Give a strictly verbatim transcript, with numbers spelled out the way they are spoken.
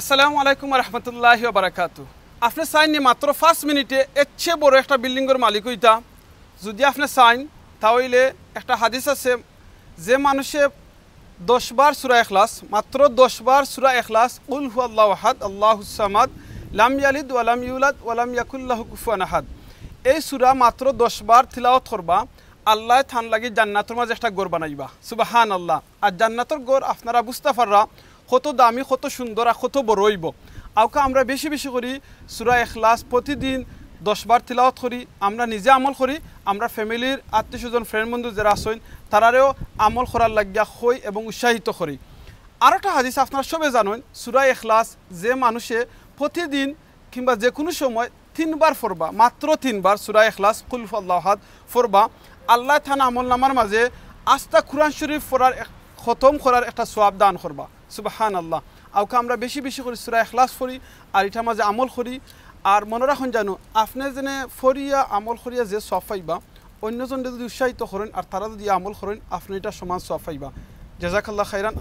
আসসালামু আলাইকুম ওয়া রাহমাতুল্লাহি ওয়া বারাকাতু। আপনে চাইন নি মাত্র পাঁচ মিনিটে এর চেয়ে বড় একটা বিল্ডিংর মালিক অইতা? যদি আপনে চাইন, তা অইলে একটা হাদিস আছে, যে মানুষে দশ বার সূরা ইখলাস, মাত্র দশ বার সূরা ইখলাস, কুল হুয়াল্লাহু আহাদ, আল্লাহুস সামাদ, লাম ইয়ালিদ ওয়া লাম ইউলাদ ওয়া লাম ইয়াকুল লাহু কুফুয়ান আহাদ, এই সূরা মাত্র দশ বার তিলাওয়াত করবা, আল্লায় তান লাগি জান্নাতর মাঝে একটা ঘর বানাইবা। সুবহানাল্লাহ। আর জান্নাতর ঘর আপনারা বুঝতা পাররা কত দামি, কত সুন্দর আর কত বড় অইবো। আউকা আমরা বেশি বেশি করি সূরা ইখলাস প্রতিদিন দশ বার তিলাওয়াত করি, আমরা নিজে আমল করি, আমরা ফ্যামিলির আত্মীয় স্বজন, ফ্রেন্ড বন্ধু যেরা আছইন, তারারেও আমল করার লাগিয়া কই এবং উৎসাহিত করি। আর একটা হাদিস আপনারা সবে জানইন, সূরা ইখলাস যে মানুষে প্রতিদিন কিংবা যে কোনো সময় তিনবার পড়বা, মাত্র তিনবার সূরা ইখলাস, কুল হুয়াল্লাহু আহাদ পড়বা, আল্লায় তান আমল নামার মাঝে আস্তা কুরআন শরীফ পড়ার এক-, খতম করার একটা সওয়াব দান করবা। সুবহানাল্লাহ। আউকা আমরা বেশি বেশি করি সূরা ইখলাস পড়ি, আর ইটার মাঝে আমল করি। আর মনো রাখইন জানু, আপনে যেনে পড়িয়া আমল করিয়া যে সওয়াব পাইবা, অন্য জনরে যদি উৎসাহিত করইন আর তারা যদি আমল করইন, আপনে ইটার সমান সওয়াব পাইবা। জাযাকাল্লাহ খাইরান।